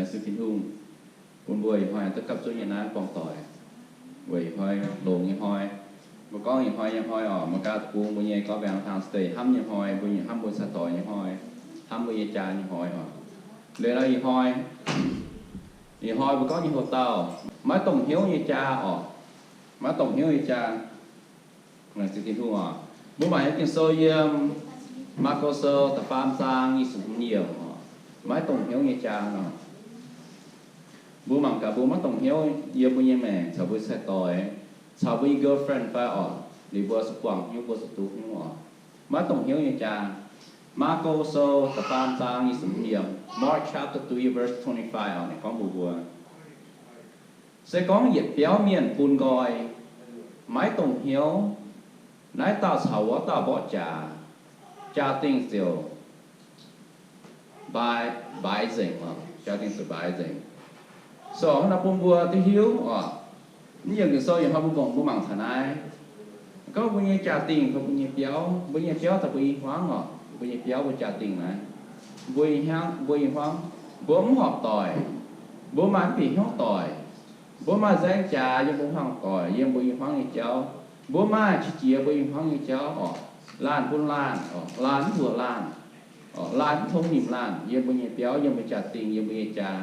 Laengz zingh Tin-Hungh bun mbuo ih hnoi duqv gapv zunv nyei naaiv buangh doic, weic ih hnoi longx nyei hnoi. Mbuo gorngv ih hnoi nyei hnoi oc, America deic-bung mbuo nyei Valentine's Day hnamv nyei hnoi, mbuo nyei hnamv mbuo sai-doic nyei hnoi, hnamv mbuo nyei jaa nyei hnoi oc. Liuz nor ih hnoi, ih hnoi mbuo gorngv nyei hoc-dauh, maiv dongh hnyouv nyei jaa oc, maiv dongh hnyouv nyei jaa. Laengz zingh Tin-Hungh oc. Mbuo mangc yiem Ging-Sou yiem Maako Sou da'faam zaang nyic ziepc hmz yiemc oc, maiv dongh hnyouv nyei jaa nor. Mbuo mangc gaax mbuo maiv dongh hnyouv yiem mbuo nyei maengc caux mbuo sai-doic, caux mbuo nyei girlfriend fai oc, liuz mbuo zuqc buangh hnyouv, mbuo zuqc duqv hnyouv oc. Maiv dongh hnyouv nyei jaa. Maako Sou da'faam zaang nyic ziepc hmz yiemc, Mark chapter three verse twenty-five oc, ninh gorngv mbuox mbuo, se gorngv yietc biauv mienh bun nqoi, maiv dongh hnyouv, naaiv dauh caux wuov dauh mborqv jaax, jaa-dingh ziouc mbaix, mbaix nzengc oc, jaa-dingh ziouc mbaix nzengc. So hnangv naaiv bun mbuo duqv hiuv oc. Mv yiemc Ging-Sou yietc hnoi mbuo mangc, mbuo mangc taux naaiv. Gorngv mbuo nyei jaa-dingh fai mbuo nyei biauv, mbuo nyei biauv daaih mbuo i hmuangv oc, mbuo nyei biauv mbuo jaa-dingh naaiv, mbuo i hmuangv, mbuo i hmuangv, mbuo mv horpc doic, mbuo maaih mv bieqc hnyouv doic, mbuo maaih nzaeng jaax yiem mbuo hmuangv doic, yiem mbuo i hmuangv nyei jauv, mbuo maaih qiex jiez mbuo i hmuangv nyei jauv oc, laanh bun laanh oc, laanh mv mbuoqc laanh, laanh mv tong nimc laanh, yiem mbuo nyei biauv, yiem mbuo jaa-dingh, yiem mbuo nyei jaa,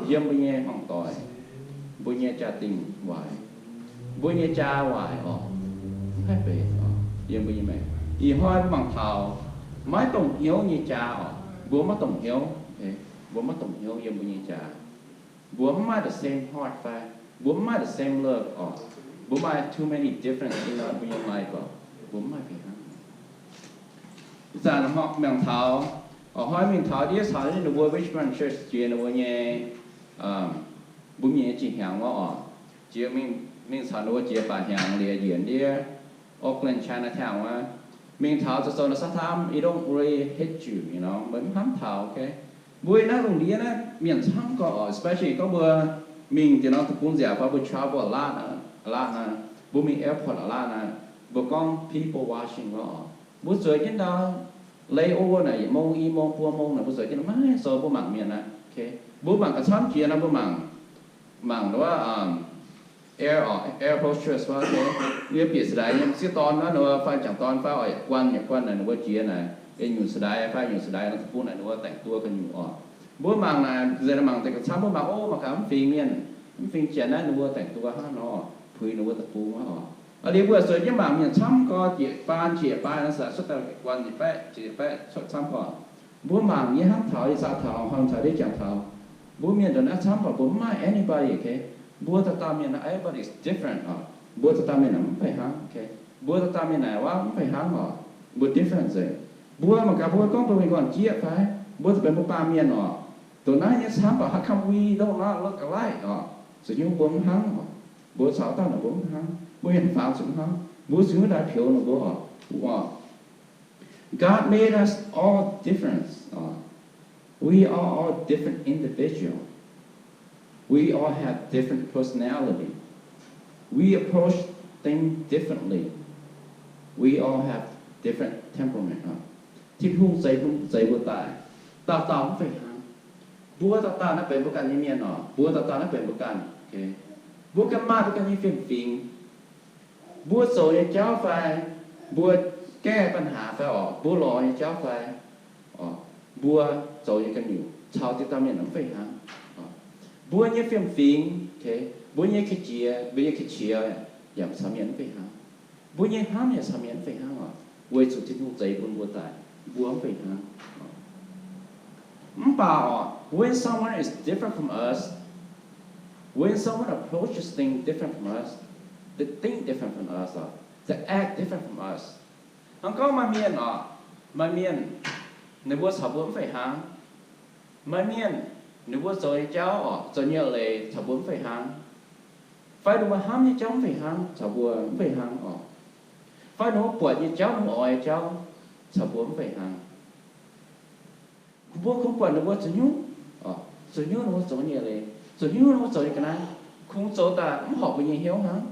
yiem mbuo nyei hmuangv doic, mbuo nyei jaa-dingh waaic, mbuo nyei jaa waaic oc, mv haih benx oc, yiem mbuo nyei maengc. Ih hnoi mbuo mangc taux maiv dongh hnyouv nyei jaa oc, mbuo maiv dongh hnyouv, mbuo maiv dongh hnyouv yiem mbuo nyei jaa. Mbuo mv maaih the same heart fai mbuo mv maaih the same love oc, mbuo maaih too many difference in mbuo nyei life oc, mbuo mv maaih fih hnangv. Ih zanc mingh taux, ih hnoi mingh taux ndiev caux ninh mbuo Richmond Church jiex ninh mbuo nyei, mbuo mienh nyei jiex hnyangx wuov oc, jiex mingh caux ninh mbuo jiex baac hnyangx liuz njiec ndiev Oakland Chinatown wuov, mingh taux zoux zoux naaiv sometimes it don't really hit you, you know, meih mv hnamv taux, okay. Mbuo naaiv lungh ndiev naaiv mienh camv gorqv oc, especially gorngv mbuo mingh jiex norm deic-bung nziaauc fai mbuo travel a lot, a lot naaiv, mbuo mingh airport a lot naaiv, mbuo gorngv people watching wuov oc, mbuo zueiz jienv ndau layover naaic yietc mong i mong buo mong naaic mbuo zueiz jienv maiv sou mbuo mangc mienh aqv. Mbuo mangc gauh camv jiex nor mbuo mangc, mangc wuov air, air hostess wuov, yie bieqc sa'naaic nyei m'sieqv dorn wuov, ninh mbuo fai m'jangc dorn fai oix yietc guanh yietc guanh naaic ninh mbuo jiex naaic, nyungc sa'naaic fai nyungc sa'naaic norm deic-bung naaic ninh mbuo daengc duqv gu'nyuoz oc. Mbuo mangc naaic, nzengc mangc deix gauh camv, mbuo mangc, o, mangc gaax mv fingx mienh, mv fingx janx naaiv ninh mbuo daengc duqv hnangv nor, puix ninh mbuo deic-bung hnangv oc. Liuz mbuo zueiz jienv mangc mienh camv gorx, jiex baan jiex baan naaiv sa'naaic cuotv daaih guanh yietc baeqv jiex yietc baeqv cuotv camv gorx. Mbuo mangc nyei hnamv taux, ih zanc taux, hnamv taux ndiev jangx taux, mbuo mienh ndongc naaiv camv gorx mbuo mv maaih anybody, okay. Mbuo dauh dauh mienh naaiv everybody is different oc. Mbuo dauh dauh mienh naaic mv fih hnangv, okay. Mbuo dauh dauh mienh naaic wuov mv fih hnangv oc. Mbuo different nzengc. Mbuo mangc gaax mbuo gorngv mbuo mingh gorn-jieqv fai, mbuo zuqc benx mbuo baamh mienh oc. Ndongc naaiv nyei camv baac how come we don't not look alike oc? Zuqc nyungc mbuo mv hnangv oc. Mbuo caux dauh naaic mbuo mv hnangv, mbuo mienh faaux zuqc mv hnangv, mbuo zuqc nyungc daaih pioux ninh mbuo oc. God made us all different. We are all different individual. We all have different personality. We approach things differently. We all have different temperament. Tin-Hungh zeix, zeix mbuo daaih, dauh dauh mv fih hnangv. Mbuo dauh dauh naaiv benx mbuo ganh nyei mienh oc. Mbuo dauh dauh naaiv benx mbuo ganh. Mbuo ganh maaih mbuo ganh nyei fiem-fingx. Mbuo zoux nyei jauv fai, mbuo gaengh ปัญหา fai oc, mbuo lorz nyei jauv fai, mbuo zoux nyei ga'nyuoz caux ziex dauh mienh mv fih hnangv. Mbuo nyei fiem-fingx, mbuo nyei ga'jiex, mbuo nyei ga'qiex yaac caux mienh mv fih hnangv. Mbuo nyei hnamv yaac caux mienh mv fih hnangv oc, weic zuqc Tin-Hungh zeix bun mbuo daaih, mbuo mv fih hnangv. Mv baac oc, when someone is different from us, when someone approaches things different from us, they think different from us, they act different from us. Hnangv gorngv maaih mienh oc, maaih mienh ninh mbuo caux mbuo mv fih hnangv. Maaih mienh ninh mbuo zoux nyei jauv oc, zoux nyei leiz caux mbuo mv fih hnangv. Fai ninh mbuo hnamv nyei jauv mv fih hnangv, caux mbuo mv fih hnangv oc. Fai ninh mbuo buatc nyei jauv, ninh mbuo oix nyei jauv, caux mbuo mv fih hnangv. Mbuo kungx buatc ninh mbuo zoux nyungc, zoux nyungc ninh mbuo zoux nyei leiz, zoux nyungc ninh mbuo zoux nyei ga'naaiv, kungx zoux daaih mv horpc mbuo nyei hnyouv hnangv.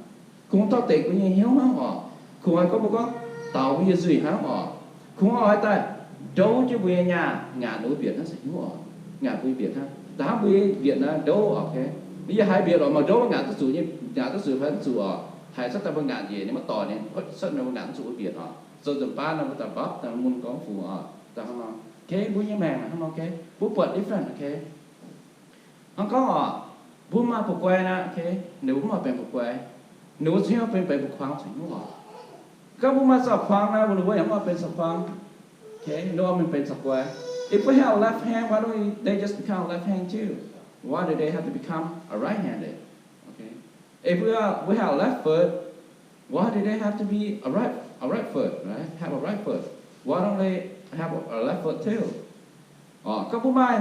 Kungx dorh deix mbuo nyei hnyouv hnangv oc. Kungx oix gorngv mbuo gorngv daux mbuo nyei nzuih hnangv oc. Kungx oix daaih ndouv jienv mbuo nyei nyaah ngaatc ninh mbuo bieqc hnangv zoux nyungc oc, ngaatc mbuo bieqc hnangv. Da'hnangv mbuo mbietc naaiv ndouv, okay, yie haiz mbietc oc, maaih ndouv ngaatc duqv zuqc nyei, ngaatc duqv zuqc fai mv zuqc oc, haiz cuotv daaih mbuo ngaatc njiec nyei maiv doic nyei, cuotv mbuo ngaatc mv zuqc mbuo mbietc oc, zoux nzunc baav nor mbuo daaih mbapv daaih mun gorngv fungc oc, da'hnangv nor, okay, mbuo nyei maengc hnangv nor, okay, mbuo buatc different, okay. Hnangv gorngv oc, mbuo maaih bu guai naaiv, okay, ninh mbuo mv oix benx bu guai, ninh mbuo za'hiuv benx, benx bu kuangx zuqc nyungc oc. Gorngv mbuo maaih zaux kuangx naaiv, ninh mbuo yaac mv oix benx zaux kuangx. Okay, ninh mbuo oix mingh benx zaux guai. If we have a left hand, why don't we, they just become left hand too? Why do they have to become a right-handed? Okay. If we are, we have a left foot, why do they have to be a right, a right foot, right? Have a right foot. Why don't they have a left foot too? Oc, gorngv mbuo maaih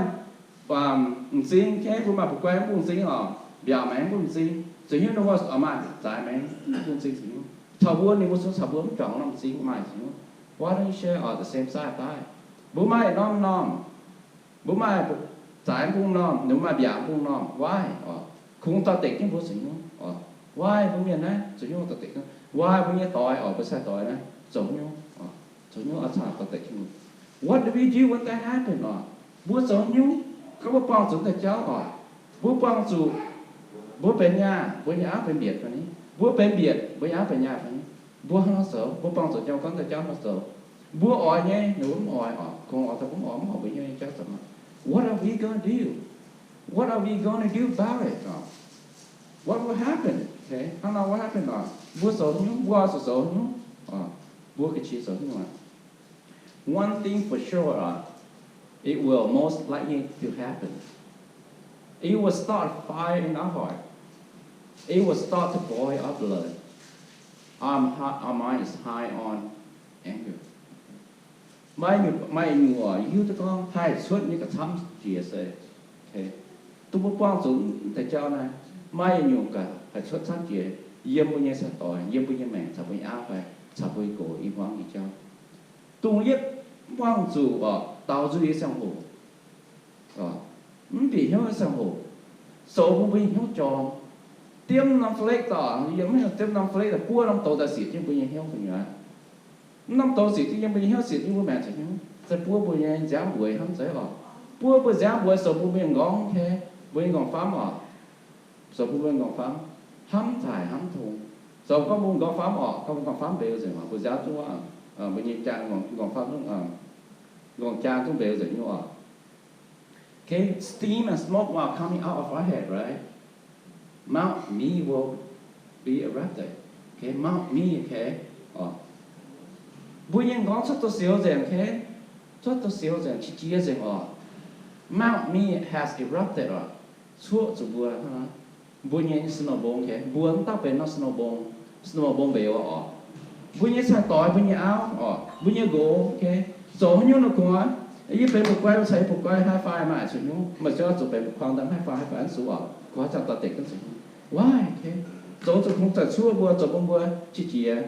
m'zing, okay, mbuo maaih bu guai mv bun m'zing oc, mbiaauc maengx mv bun m'zing, zuqc hiuv ninh mbuo oix maaih zaaix maengx mv bun m'zing zuqc hiuv. Caux mbuo ninh mbuo zungv caux mbuo mv juangc norm m'zing maaih zuqc hiuv. Why don't you share all the same size daaih? Mbuo maaih norm normh, mbuo maaih zaaix mv bun normh, ninh mbuo maaih mbiaauc mv bun normh. Why? Oc, kungx dorh deix jienv mbuo zuqc hiuv. Oc, why mbuo mienh naaiv zuqc hiuv dorh deix jienv? Why mbuo nyei doix oc, mbuo sai-doix naaiv zoux hnyouv oc, zoux hnyouv oix caux dorh deix jienv mbuo? What do we do when that happen oc? Mbuo zoux hnyouv, gorngv mbuo buangh zuqc deix jauv oc, mbuo buangh zuqc, mbuo benx nyaah, mbuo nyei auv benx mbietc fai ni? Mbuo benx mbietc, mbuo nyei auv benx nyaah fai ni? Mbuo hnangv nor zoux, mbuo buangh zuqc jauv, gorngv deix jauv nor zoux, mbuo oix nyei, ninh mbuo mv oix oc, kungx oix daaih mbuo mv oix, mv horpc mbuo hnyouv nyei jauv zoux. What are we gonna do? What are we gonna do about it? What will happen? Okay, hnangv nor what happen oc? Mbuo zoux hnyouv, mbuo zuqc zoux hnyouv oc, mbuo ga'qiex zoux hnyouv oc. One thing for sure, uh, it will most likely to happen. It will start a fire in our heart. It will start to boil our blood. Our, hi- our mind is high on anger. Maaih nyungc, maaih nyungc oc, yie hiuv duqv gorngv haih cuotv nyei ga'camv jiex se, okay, dongh mbuo buangh zuqc deix jauv naaiv, maaih nyungc ga'haih cuotv camv jiex yiem mbuo nyei sai-doix, yiem mbuo nyei maengc caux mbuo nyei auv fai caux mbuo nyei nqox i hmuangv nyei jauv. Dongh yietv buangh zuqc oc, daaux nzuih nyei ziangh hoc, mv bieqc hnyouv nyei ziangh hoc, zoux bun mbuo nyei hnyouv jorm. Diemv norm fa'lekv daaih, yiem diemv norm fa'lekv daaih buov norm douz daaih siec jienv mbuo nyei hnyouv gu'nyuoz. Mv norm douz siec jienv yiem mbuo nyei hnyouv, siec jienv mbuo maengc caux hnyouv, se buov mbuo nyei nziaamv mbueix hnangv zeiv oc. Buov mbuo nziaamv mbueix zoux bun mbuo nyei nqorngv, okay, mbuo nyei nqorngv-famv oc. Zoux bun mbuo nyei nqorngv-famv hnamv taaih hnamv tong. Zoux gorngv mbuo nyei nqorngv-famv oc, gorngv mbuo nqorngv-famv mbeux nzengc oc, mbuo nziaamv zungv, mbuo nyei jaa nqorngv-famv zungv, nqorngv jaa zungv mbeux nzengc nyungc oc. Okay, steam and smoke while coming out of our head, right? Mount Me will be erupted. Okay, Mount Me, okay. Mbuo nyei nqorngv cuotv douz-sioux nzengc, okay. Cuotv douz-sioux nzengc, qiex jiez nzengc oc. Mount Me has erupted oc. Cuoqv zuqc mbuo, mbuo nyei snow mbong, okay. Mbuo mv dauh benx norm snow mbong, snow mbong mbeux oc. Mbuo nyei sai-doix, mbuo nyei auv oc, mbuo nyei nqox, okay. Zoux haaix nyungc nor kungx, yie benx bu guai, caux yie bu guai high five maaih zuqc hnyouv, maaih ziouc zuqc benx bu kuangx daaih high five, high five zuqc oc, kungx haaix zanc dorh deix jienv zuqc hnyouv. Why? Okay. Zoux zuqc kungx za'cuoqv mbuo, zoux bun mbuo qiex jiez,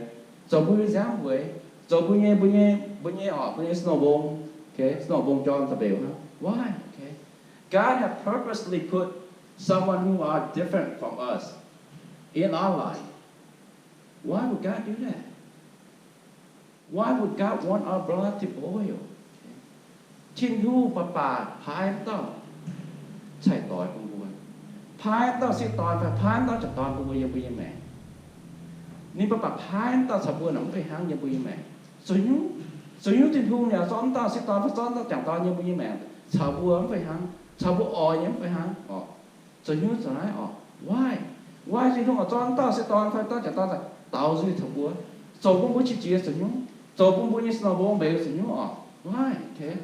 zoux mbuo nyei nziaamv mbueix, zoux mbuo nyei, mbuo nyei, mbuo nyei oc, mbuo nyei snow mbong, okay, snow mbong jorm daaih mbeux hnangv. Why? Okay. God have purposely put someone who are different from us in our life. Why would God do that? Why would God want our blood to boil? Tin-Hungh baac baac paaiv dauh cai-doix bun mbuo, paaiv dauh sieqv dorn fai paaiv dauh jangc dorn bun mbuo yiem mbuo nyei maengc. Ninh baac baac paaiv dauh caux mbuo mv fih hnangv yiem mbuo nyei maengc. Zuqc hnyouv, zuqc hnyouv Tin-Hungh yaac zorqv dauh sieqv dorn fai zorqv dauh jangc dorn yiem mbuo nyei maengc caux mbuo mv fih hnangv, caux mbuo oix nyei mv fih hnangv oc. Zuqc hnyouv zuqc naaiv oc. Why? Why Tin-Hungh oix zorqv dauh sieqv dorn fai dauh jangc dorn daaih daaux nzuih taux mbuo, zoux bun mbuo qiex jiez zuqc hnyouv, zoux bun mbuo nyei snow mbong mbeux zuqc hnyouv oc. Why? Okay.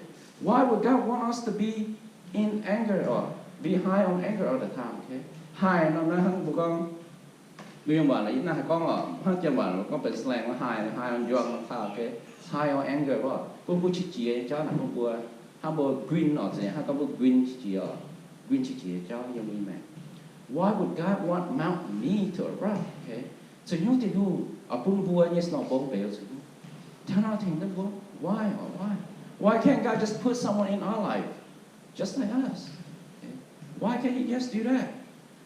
Why would God want us to be in anger or be high on anger all the time? Okay. High nor naaiv hnangv mbuo gorngv, mbuo yiem waac naaiv yie naaiv haih gorngv oc, hnangv jiem waac gorngv benx slang high, high on drunk, okay, high on anger oc, bun mbuo qiex jiez nyei jauv naaic bun mbuo, hnangv mbuo grin oc, hnangv gorngv mbuo grin qiex jiez oc, grin qiex jiez nyei jauv yiem mbuo nyei maengc. Why would God want Mount Me to erupt? Okay, zuqc hnyouv Tin-Hungh oix bun mbuo nyei snow mbong mbeux zuqc hnyouv. Taux naaiv tengx mbuo, why or why? Why can't God just put someone in our life just like us? Okay? Why can't He just do that?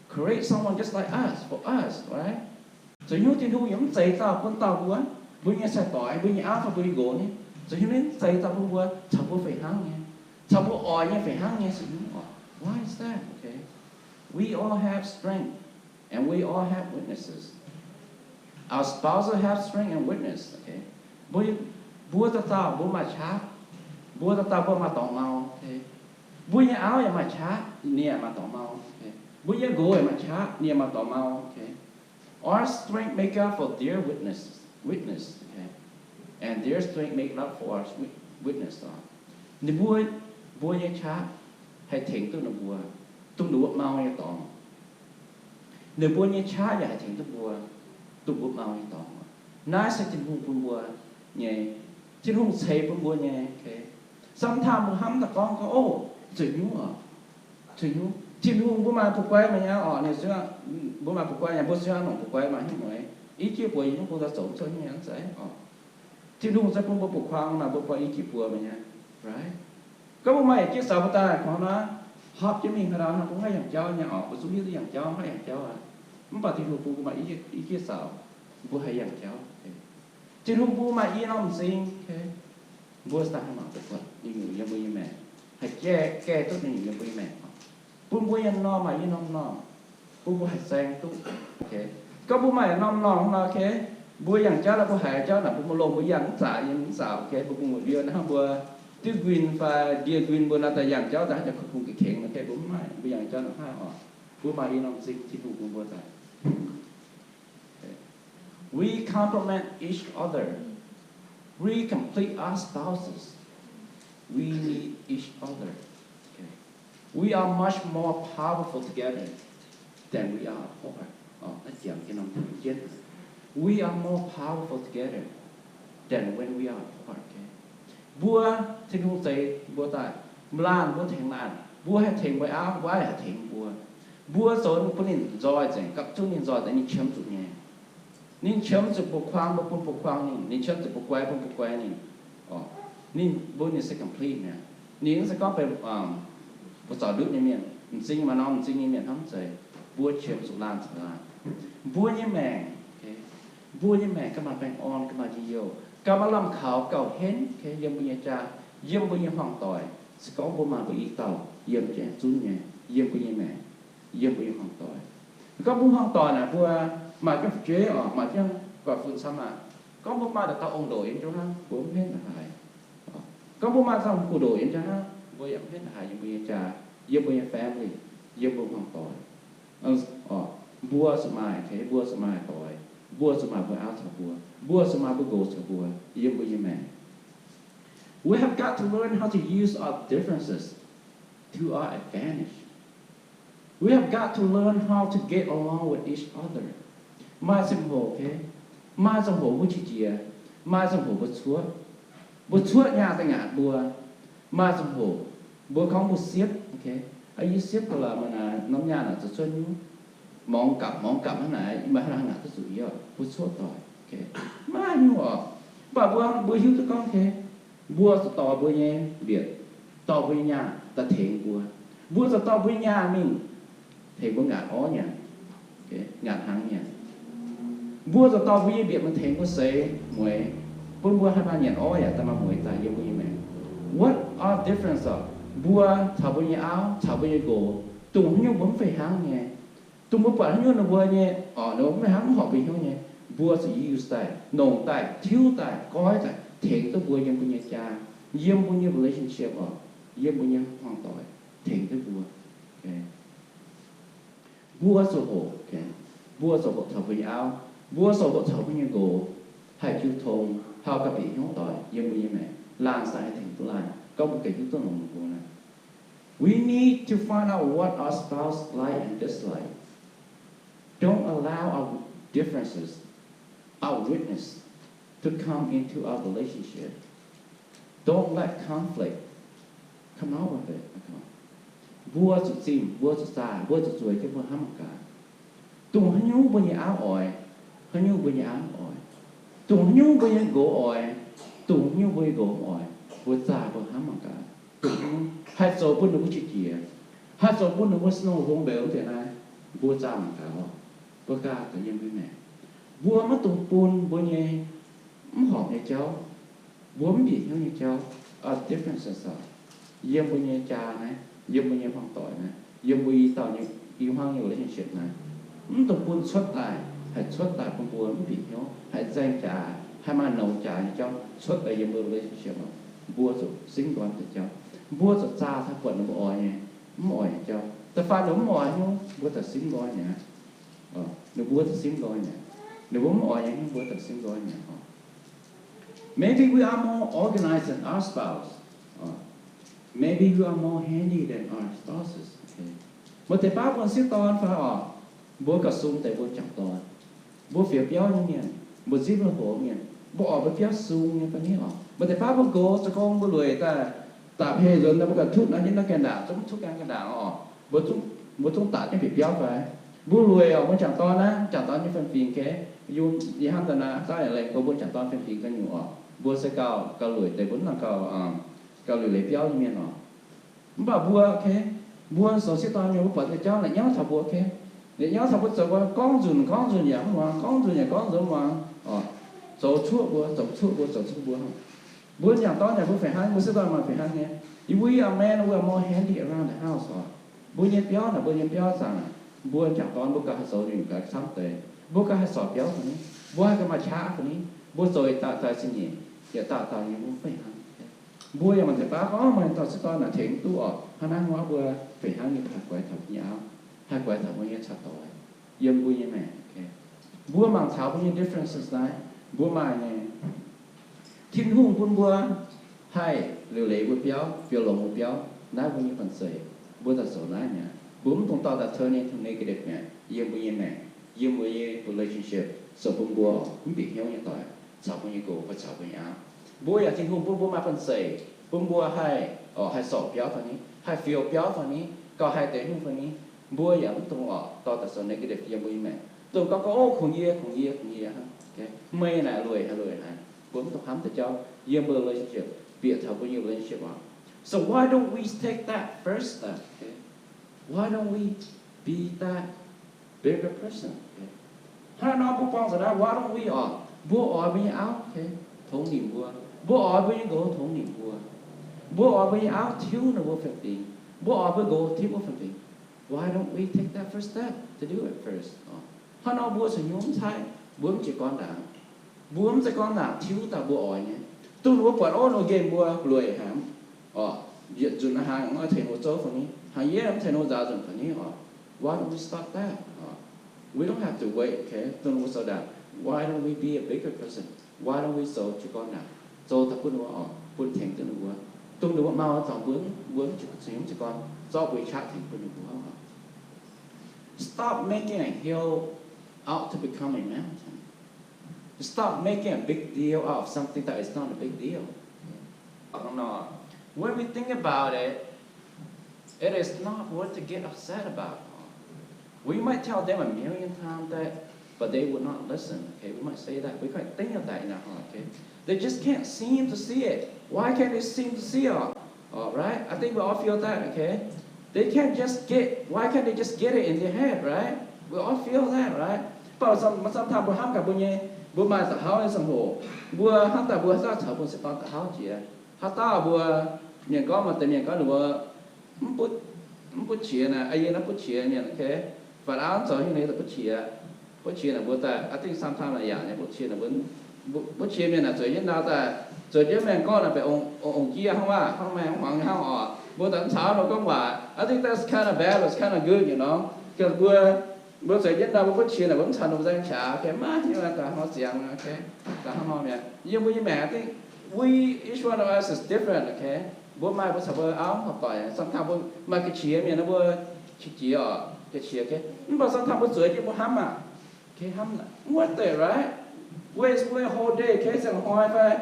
Create someone just like us, for us, right? Zuqc hnyouv Tin-Hungh yaac mv zeiz dauh bun dauh mbuo, mbuo nyei cai-doix, mbuo nyei auv fai mbuo nyei nqox ni, zuqc hnyouv ninh mv zeiz dauh bun mbuo caux mbuo fih hnangv nyei, caux mbuo oix nyei fih hnangv nyei zuqc hnyouv oc. Why is that? Okay. We all have strength and we all have weaknesses. Our spouses have strength and weakness. Okay. Mbuo, mbuo dauh dauh mbuo maaih qaqv. Mbuo dauh dauh mbuo maaih dorngx mau. Okay. Mbuo nyei auv yaac maaih qaqv, ninh yaac maaih dorngx mau. Okay. Mbuo nyei nqox yaac maaih qaqv, ninh yaac maaih dorngx mau. Okay. Our strength make up for their weakness, weakness, okay? And their strength make up for our weakness. Ninh mbuo, mbuo nyei qaqv haih tengx duqv ninh mbuo, duqv ninh mbuo mau nyei dorngx. Ninh mbuo nyei qaqv yaac haih tengx duqv mbuo, duqv mbuo mau nyei dorngx. Naaiv se Tin-Hungh bun mbuo nyei. Tin-Hungh ceix bun mbuo nyei. Okay. Sometimes mbuo hnamv daaih gorngv, gorngv, o, zuqc nyungc oc. Zuqc nyungc. Tin-Hungh mbuo maaih bu guai maiv nyei oc, ninh, mbuo maaih bu guai nyei, mbuo sueih nongc bu guai maaih hnyouv mueiz. I jieqv buoz yiem nyungc bung daaih zoux cuotv nyei hnangv zeiz oc. Tin-Hungh se bun mbuo bu kuang naaic, mbuo buatc i jieqv buoz maiv nyei, right? Gorngv mbuo maaih i jieqv saux mbuo daaih kungx naaiv, hopv jienv mingh haaix dauh hnangv, mbuo maiv yangh jauv nyei oc, mbuo zungv hiuv duqv yangh jauv maiv yangh jauv aqv. Mv baac Tin-Hungh bun mbuo maaih i jieqv saux, mbuo haih yangh jauv. Tin-Hungh bun mbuo maaih i norm m'zing, okay? Mbuo daaih haih mangc duqv buatc ninh nyungc yiem mbuo nyei maengc, haih gaeqv, gaeqv duqv ninh nyungc yiem mbuo nyei maengc, bun mbuo nyei norm maaih i norm norm, bun mbuo haih saeng duqv. Okay. Gorngv mbuo maaih norm norm nor, okay, mbuo yangh jauv naaic, mbuo haiz jauv naaic, mbuo maiv longx, mbuo yangh mv zaqc, yiem mv zaqc, okay, mbuo bun mbuo ndie hnangv mbuo diuv nquin fai ndie nquin mbuo naaiv daaih yangh jauv daaih haih jauv kuv kungx ga'kengx, okay, mbuo mv maaih, mbuo yangh jauv naaic mv haih oc. Mbuo maaih i norm m'zing Tin-Hungh bun mbuo daaih. Okay. We complement each other. We complete our spouses. We need each other. Okay. We are much more powerful together than we are apart. Oh, that's the other thing. We are more powerful together than when we are apart. Okay. Mbuo, Tin-Hungh zeix mbuo daaih, mv laanh mbuo tengx laanh, mbuo haih tengx mbuo auv, mbuo auv haih tengx mbuo. Mbuo zoux bun ninh nzoih nzengc, gapv zunv ninh nzoih nzengc, ninh qiemx zuqc nyei. Ninh qiemx zuqc bu kuang, mbuo bun bu kuang ninh. Ninh qiemx zuqc bu guai, bun bu guai ninh. Ninh, mbuo ninh se complete mi'aqv. Ninh mv se gorngv benx bu zaux ndutv nyei mienh, m'zing maaih norm m'zing nyei mienh hnangv zeiz. Mbuo qiemx zuqc laanh caux laanh. Mbuo nyei maengc, mbuo nyei maengc ganh maaih baengh orn, ganh maaih njien-youh, ganh maaih lamh kaux gauh henv, yiem mbuo nyei jaa, yiem mbuo nyei hmuangv-doic. Se gorngv mbuo maaih mbuo i dauh yiem janx zunv nyei, yiem mbuo nyei maengc, yiem mbuo nyei hmuangv-doic. Gorngv mbuo hmuangv-doic naaic, mbuo maaih jienv fu'jueiv oc, maaih jienv guaix fun camv aqv. Gorngv mbuo maaih dauh dauh ong-ndoqc yiem jienv hnangv, mbuo mv henv haaix. Gorngv mbuo maaih dauh gu-ndoqc yiem jienv hnangv, mbuo yaac mv henv haaix yiem mbuo nyei jaa, yiem mbuo nyei family, yiem mbuo hmuangv-doic. Mbuo zuqc maaih, mbuo zuqc maaih doic, mbuo zuqc maaih mbuo auv caux mbuo, mbuo zuqc maaih mbuo nqox caux mbuo yiem mbuo nyei maengc. We have got to learn how to use our differences to our advantage. We have got to learn how to get along with each other. Maaih ziangh hoc, maaih ziangh hoc mbuo qiex jiez, maaih ziangh hoc mbuo cuotv. Mbuo cuotv nyaah da'ngaatc mbuo. Maaih ziangh hoc mbuo gorngv mbuo siepv, yie siepv ga'laaix maaih naaic norm nyaah naaic zuqc cuotv nyungc, morngx gapv morngx gapv hnangv naaic, yie maaih hnangv naaic duqv zuqc yie, mbuo cuotv doic. Maaih nyungc oc. Mv baac mbuo, mbuo hiuv duqv gorngv, mbuo zuqc dorh mbuo nyei mbietc, dorh mbuo nyei nyaah daaih tengx mbuo. Mbuo zuqc dorh mbuo nyei nyaah mingh tengx mbuo ngaatc orv nyanc, ngaatc hnaangx nyanc. Mbuo zuqc dorh mbuo nyei mbietc mingh tengx mbuo seix mueiz, bun mbuo haih maaih nyanc orv yaac daaih maaih mueiz daaih yiem mbuo nyei maengc. What a difference oc. Mbuo caux mbuo nyei auv caux mbuo nyei nqox, dongh haaix nyungc mbuo mv fih hnangv nyei. Dongh mbuo buatc haaix nyungc ninh mbuo nyei, orqc, ninh mbuo mv fih hnangv, mv horpc mbuo hnyouv nyei, mbuo zuqc use daaih, longc daaih, tiuv daaih, goiv daaih, tengx duqv mbuo yiem mbuo nyei jaa, yiem mbuo nyei relationship oc, yiem mbuo nyei hmuangv-doic, tengx duqv mbuo. Mbuo zuqc hoqc, mbuo zuqc hoqc taux mbuo nyei auv, mbuo zuqc hoqc taux mbuo nyei nqox, haih jiu tong, haih gauh bieqc hnyouv doic yiem mbuo nyei maengc. Laanh se haih tengx duqv laanh, gorngv mbuo ganh hiuv duqv longx mbuo naaic. We need to find out what our spouse like and dislike. Don't allow our differences, our weakness, to come into our relationship. Don't let conflict come out of it. Mbuo zuqc zimh, mbuo zuqc zaah, mbuo zuqc zueiz jienv mbuo hnamv mangc gaax. Dongh haaix nyungc mbuo nyei auv oix, haaix nyungc mbuo nyei auv mv oix. Dongh haaix nyungc mbuo nyei nqox oix, dongh haaix nyungc mbuo nyei nqox mv oix. Mbuo zaah mbuo hnamv mangc gaax. Dongh haaix nyungc haih zoux bun ninh mbuo qiex jiez, haih zoux bun ninh mbuo snow hungx mbeux wuov deix naaiv, mbuo zaah mangc gaax oc. Mbuo ganh gaax yiem mbuo maengc, mbuo maiv dungx bun mbuo nyei mv horpc nyei jauv, mbuo mv bieqc hnyouv nyei jauv, differences oc, yiem mbuo nyei jaa naaiv. Yiem mbuo nyei hmuangx doic naaiv, yiem mbuo i dauh nyei, i hmuangx nyei relationship naaiv, mv dungx bun cuotv daaih, haih cuotv daaih bun mbuo mv bieqc hnyouv, haih nzaeng jaax, haih maaih nouz jaax nyei jauv cuotv daaih yiem mbuo relationship oc. Mbuo zuqc simv nqoi deix jauv. Mbuo zuqc zaah taux buatc ninh mbuo oix nyei, mv oix nyei jauv. Da'faanh ninh mbuo mv oix nyei, mbuo daaih simv nqoi mi'aqv. Ninh mbuo daaih simv nqoi mi'aqv. Ninh mbuo mv oix nyei, mbuo daaih simv nqoi mi'aqv oc. Maybe we are more organized than our spouse. Maybe you are more handy than our spouses. Maaih deix baav bun sieqv dorn fai oc, mbuo gauh sung deix mbuo jangc dorn. Mbuo fioux biauv nyei mienh, mbuo zipv mbuo hoc mienh, mbuo oix mbuo biauv sung nyei fai ni oc. Maaih deix baav mbuo gox zoux gong mbuo lueic daaih, daaih heh nzuonx mbuo gauh tutv naaiv nyei naaiv gaengh ndaangc, zungv tutv gaengh gaengh ndaangc oc. Mbuo zungv, mbuo zungv daaih jienv bieqc biauv fai? Mbuo lueic oc, mbuo jangc dorn naaiv, jangc dorn nyei fiem-fingx, okay? Yie hnamv daaih naaiv, daaih lengh go mbuo jangc dorn fiem-fingx ga'nyungc oc. Mbuo se gauh, gauh lueic deix, mbuo hnangv gauh, gauh lueic leiz biauv nyei mienh oc. Mv baac mbuo, okay, mbuo zoux sieqv dorn mienh, mbuo buatc nyei jauv la'nyauv taux mbuo, okay, la'nyauv taux mbuo zoux, mbuo gorngv nzunc gorngv nzunc yaac mv muangx, gorngv nzunc yaac gorngv nzunc mv muangx oc. Zoux cuoqv mbuo, zoux cuoqv mbuo, zoux cuoqv mbuo. Mbuo jangc dorn yaac mbuo fih hnangv, mbuo sieqv dorn maaih fih hnangv nyei. If we are men, we are more handy around the house oc. Mbuo nyei biauv naaic, mbuo nyei biauv zaangc, mbuo jangc dorn mbuo gauh haih zoux nyungc gaax camv deix, mbuo gauh haih sorc biauv fai ni, mbuo haih gauh maaih qaqv fai ni, mbuo zoux yietc dauh daaih zingh nyeic, yietc dauh dauh nyei mbuo fih hnangv. Mbuo yaac maaih deix baav gorngv maaih dauh sieqv dorn naaic tengx duqv oc, hnangv naaiv mbuo fih hnangv nyei haih guaix taux mbuo nyei auv, haih guaix taux mbuo nyei caux doix, yiem mbuo nyei maengc. Mbuo mangc taux mbuo nyei differences naaiv, mbuo maaih nyei. Tin-Hungh bun mbuo haih liuc leiz mbuo biauv, fiou longx mbuo biauv, naaiv mbuo nyei banh zeic. Mbuo daaih zoux naaiv mi'aqv. Mbuo mv dungx dorh daaih turn into negative mi'aqv. Yiem mbuo nyei maengc, yiem mbuo nyei relationship, zoux bun mbuo mv bieqc hnyouv nyei doic, caux mbuo nyei nqox fai caux mbuo nyei auv. Mbuo yaac Tin-Hungh bun mbuo maaih banh zeic, bun mbuo haih, oc, haih sorc biauv fai ni, haih fiou biauv fai ni, gauh haih deix hungh fai ni. Mbuo yaac mv dungx oc dorh daaih zoux negative yiem mbuo nyei maengc. Dongh gorngv gorngv, o, kungx yie, kungx yie, kungx yie hnangv. Meih naaic lueic haaix, lueic haaix. Mbuo mv dungx hnamv deix jauv yiem mbuo relationship, bieqc taux mbuo nyei relationship oc. So why don't we take that first step? Why don't we be that bigger person? Hnangv nor mbuo buangh zuqc naaiv, why don't we oc, mbuo oix mbuo nyei auv, okay, tongx nimc mbuo. Mbuo oix mbuo nyei nqox tongx nimc mbuo. Mbuo oix mbuo nyei auv tiuv ninh mbuo fiem-fingx. Mbuo oix mbuo nqox tiuv mbuo fiem-fingx. Why don't we take that first step to do it first? Hnangv nor mbuo caux nyungc mv cai, mbuo mv jiez gorn ndaangc. Mbuo mv zeiz gorngv ndaangc tiuv daaih mbuo oix nyei. Dongh ninh mbuo buatc orv nor nqemh mbuo lueic haic, oc, yietc nzunc hnaangx mv tengx ninh mbuo zouv fai ni, hnaangx yietv mv tengx ninh mbuo nzaaux nzunc fai ni oc. Why don't we stop that? We don't have to wait, okay, dongh ninh mbuo zoux ndaangc. Why don't we be a bigger person? Why don't we zoux jiez gorn ndaangc, zoux daaih bun ninh mbuo oc, bun tengx duqv ninh mbuo. Dongh ninh mbuo mau zoux mbuo, mbuo mv jiez, mv jiez gorn, zorqv mbuo nyei qaqv tengx bun ninh mbuo. Stop making a hill out to become a mountain. Stop making a big deal out of something that is not a big deal. When we think about it, it is not worth to get upset about. We might tell them a million times that, but they would not listen. Okay, we might say that. We might think of that in our heart. Okay, they just can't seem to see it. Why can't they seem to see it? All right, I think we all feel that. Okay, they can't just get. Why can't they just get it in their head? Right? We all feel that, right? But some, sometimes mbuo hnamv gaax mbuo nyei, mbuo maaih da'hauv nyei ziangh hoc, mbuo hnamv daaih mbuo haaix dauh caux mbuo se dorn da'hauv jiex. Haaix dauh mbuo, mienh gorngv, maaih deix mienh gorngv ninh mbuo mv butv qiex naaic, yie naaiv butv qiex mienh, okay, faaux auv zoux hingh nor butv qiex, butv qiex naaic mbuo daaih, I think sometimes naaic yaac nyei butv qiex naaic mbuo, butv qiex mienh naaic zueiz jienv ndau daaih, zueiz jienv mienh gorngv naaic benx ong, ong jiex hnangv waac, hnangv maengx hmuangx hnangv oc, mbuo daaih mv caux ninh gorngv waac. I think that's kind of bad, but it's kind of good, you know, 'cause mbuo, mbuo zueiz jienv ndau mbuo butv qiex naaic mbuo mv caux ninh nzaeng qaqv, okay, maiv hiuv daaih hnangv nor ziangx, okay, daaih hnangv nor mi'aqv. Yiem mbuo nyei maengc, I think we, each one of us is different, okay. Mbuo maaih mbuo caux mbuo auv mv horpc doic. Sometimes mbuo maaih ga'qiex mienh nor mbuo qiex jiez oc, ga'qiex, okay. Mv baac sometimes mbuo zueiz jienv mbuo hnamv aqv, okay, hnamv, mv wuov deix, right? Waste mbuo nyei whole day, okay, ziangh hnoi fai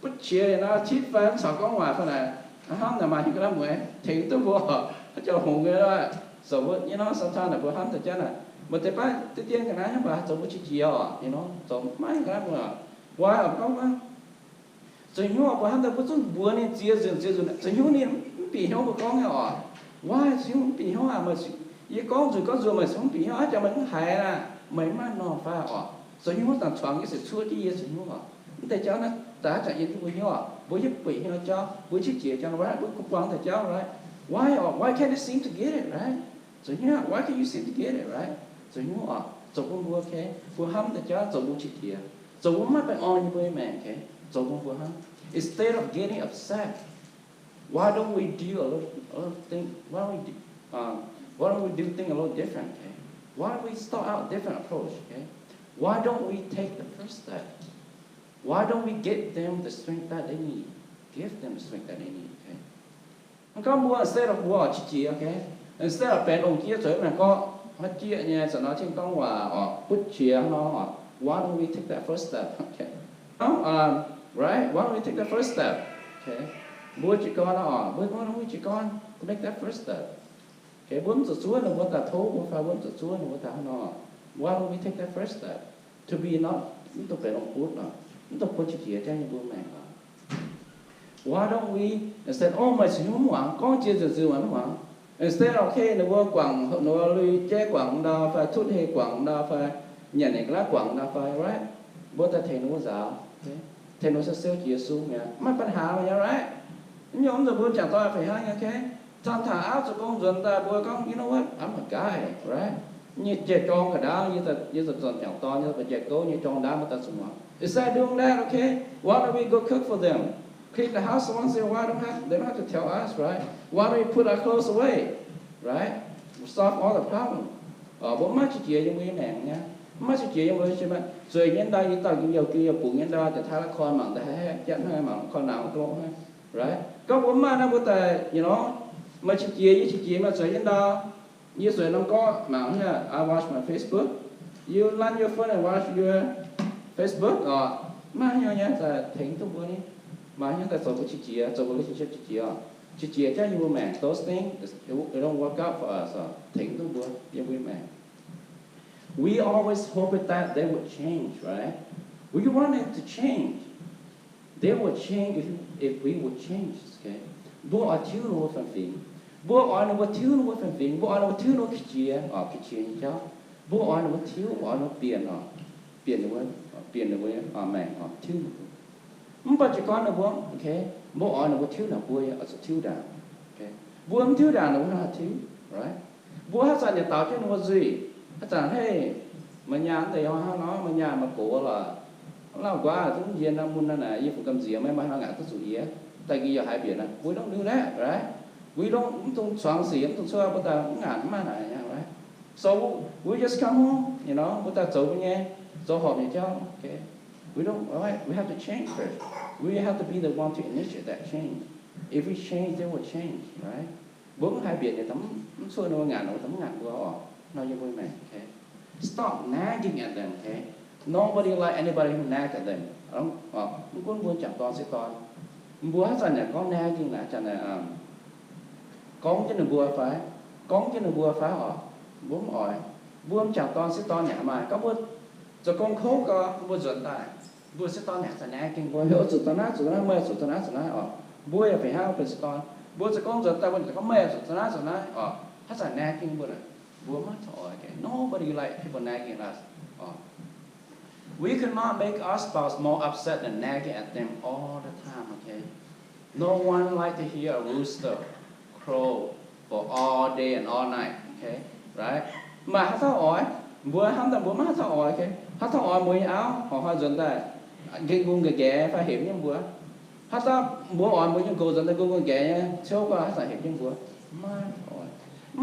butv qiex nor, titv fai mv caux gorngv waac fai naaic, hnamv naaic maaih hnyouv ga'naaiv mueiz tengx duqv mbuo, haaix jauv hngongx nyei, zoux mbuo nyei nor, sometimes naaic mbuo hnamv daaih jangv naaic, maaih deix baav deix dien ga'naaiv hnamv baac zoux mbuo qiex jiez oc, you know, zoux maiv hnyouv ga'naaiv mueiz oc. Why oc? Gorngv zoux hnyouv mbuo hnamv daaih mbuo zungv mbuox ninh ziex nzunc ziex nzunc, zoux hnyouv ninh mv bieqc hnyouv mbuo gorngv nyei oc. Why zoux hnyouv mv bieqc hnyouv aqv? Meih, yie gorngv nzunc gorngv nzunc meih zungv mv bieqc hnyouv aqv, jangx meih mv haiz naaic, meih maiv norm fai oc? Zoux hnyouv dangc cuangx yie se cuotv jienv yie zoux hnyouv oc. Mv deix jauv naaiv daaih jangx yie duqv mbuo hnyouv oc. Mbuo hiuv buic hnyouv jauv, mbuo qiex jiez jauv, right? Mbuo kungx buangh deix jauv, right? Why, why can't they seem to get it, right? Zoux hnyouv, why can't you seem to get it, right? Zoux hnyouv oc, zoux bun mbuo, okay, mbuo hnamv deix jauv zoux bun qiex jiez, zoux bun maiv baengh orn nyei mbuo nyei maengc, okay, zoux bun mbuo hnamv. Instead of getting upset, why don't we do a little, a little thing? Why don't we do, um, why don't we do things a little different? Okay, why don't we start out different approach? Okay, why don't we take the first step? Why don't we give them the strength that they need? Give them the strength that they need. Okay. Gorngv mbuo instead of mbuo oix qiex jiez, okay, instead of benx longc jieqv zueiz mienh gorngv haaix jieqv nyei, zanc nor tin gorngv waac oc, butv qiex nor oc, why don't we take that first step? Okay. Right? Why don't we take that first step? Okay. Mbuo jiez gorn oc, mbuo, why don't we jiez gorn to make that first step? Okay, mbuo mv zuqc zuov ninh mbuo daaih tov mbuo fai mbuo mv zuqc zuov ninh mbuo daaih hnangv nor. Why don't we take that first step to be not, mv dungx benx longc butv oc, mv dungx bun qiex jiez jangv nyei mbuo maengc oc. Why don't we instead, oh, meih zuqc hnyouv muangx, gorngv jiex nzunc nzunc muangx. Instead, okay, ninh mbuo guangc, ninh mbuo lui jeiv guangc ndau fai tutv hei guangc ndau fai nyanc ninh ga'naaiv guangc ndau fai, right? Mbuo daaih tengx ninh mbuo nzaaux, tengx ninh mbuo siou siou jiex Yesu mi'aqv, maaih ปัญหา mi'aqv, right? Nyungc mv zuqc mbuo jangc dorn fih hnangv nyei, okay? Cang taux auv zoux gong nzuonx daaih mbuo gorngv, you know what, I'm a guy, right? Nyei jiex jorng ga'ndaauv, yie zuqc zornc jangc dorn, yie zuqc jiex gouv nyei jorng ndaauv mbuo daaih zuqc muangx. Instead of doing that, okay, why don't we go cook for them? Clean the house once in a while, don't have, they don't have to tell us, right? Why don't we put our clothes away, right? Solve all the problem. Mbuo maiv qiex jiez yiem mbuo nyei maengc nyei. Maiv qiex jiez yiem mbuo nyei maengc. Zueiz nyei ndau yie dauh njien-youh, njien-youh bungx nyei ndau, jiex taaih la'korn mangc daaih haeqv jatv hnangv, mangc korn nauz ga'loqv hnangv, right? Gorngv mbuo mv maaih naaiv mbuo daaih, you know, meih qiex jiez, yie qiex jiez, meih zueiz nyei ndau, yie zueiz norm gorqv mangc hnangv, I watch my Facebook, you run your phone and watch your Facebook oc. Maiv haaix nyungc nyei daaih tengx duqv mbuo ni. Maiv haaix nyungc daaih zoux mbuo qiex jiez, zoux mbuo relationship qiex jiez oc. Qiex jiez jangv yiem mbuo maengc, those things, it don't work out for us oc. Tengx duqv mbuo yiem mbuo maengc. We always hoping that they would change, right? We want them to change. They would change if, if we would change, okay? Mbuo oix tiuv ninh mbuo fanh fingx. Mbuo oix ninh mbuo tiuv ninh mbuo fanh fingx. Mbuo oix ninh mbuo tiuv ninh mbuo qiex jiez, oc, qiex jiez nyei jauv. Mbuo oix ninh mbuo tiuv, mbuo oix ninh mbuo bieqc oc, bieqc ninh mbuo, bieqc ninh mbuo maengc oc, tiuv ninh mbuo. Mv baac jiez gorn ninh mbuo, okay, mbuo oix ninh mbuo tiuv naaic, mbuo yaac oix zuqc tiuv ndaangc. Okay? Mbuo mv tiuv ndaangc ninh mbuo haih tiuv, right? Mbuo haaix zanc yaac daaux jienv ninh mbuo nzuih. Haaix zanc, hey, meih nyaah mv deix hnangv nor, meih nyaah meih gox lorqc. Lauh nquaah zungv njien nor, mun naaic yie fungx gamh nziex, meih maaih hnangv ngaanc duqv zuqc yie, daaih nqi yaac haiz mbienc naaic. We don't do that, right? We don't, mv dungx cuangx sic, mv dungx cuotv mbuo daaih mv ngaanc mv maaih naaic, right? So we just come home, you know, mbuo daaih zoux mbuo nyei, zoux horpc nyei jauv. Okay, we don't, right? We have to change first. We have to be the one to initiate that change. If we change, they will change, right? Mbuo mv haiz mbienc nyei, mv cuotv ninh mbuo ngaanc, ninh mbuo mv ngaanc mbuo oc. Nor yiem mbuo maengc, okay? Stop nagging at them, okay? Nobody like anybody who nag at them. Mv gunv mbuo jangc dorn sieqv dorn, mbuo haaix zanc yaac gorngv nagging naaic, zanc naaic gorngv jienv ninh mbuo fai, gorngv jienv ninh mbuo fai oc, mbuo mv oix. Mbuo m'jangc dorn sieqv dorn yaac maaih, gorngv mbuo zoux gong kouv gau, mbuo nzuonx daaih, mbuo sieqv dorn yaac zanc naaiv gengh mbuo heuc zuqc daaih naaiv zuqc naaiv, meih zuqc daaih naaiv zuqc naaiv oc. Mbuo yaac fih hnangv benx sieqv dorn, mbuo zoux gong nzuonx daaih mbuo gorngv meih zuqc daaih naaiv zuqc naaiv oc. Haaix zanc naaiv gengh mbuo, mbuo maiv taux oix. Nobody like people nagging us oc. We could not make our spouse more upset than nagging at them all the time, okay? No one like to hear a rooster crow for all day and all night, okay? Right? Maaih haaix dauh oix? Mbuo hnamv daaih mbuo maiv haaix dauh oix, okay? Haaix dauh oix mbuo nyei auv horpc hnoi nzuonx daaih nqe nqung nqaeqv nqaeqv fai hepc jienv mbuo? Haaix dauh mbuo oix mbuo nyei gox nzuonx daaih nqe nqung nqaeqv nqaeqv nyei, ciouv gau haaix zanc hepc jienv mbuo? Maiv oix.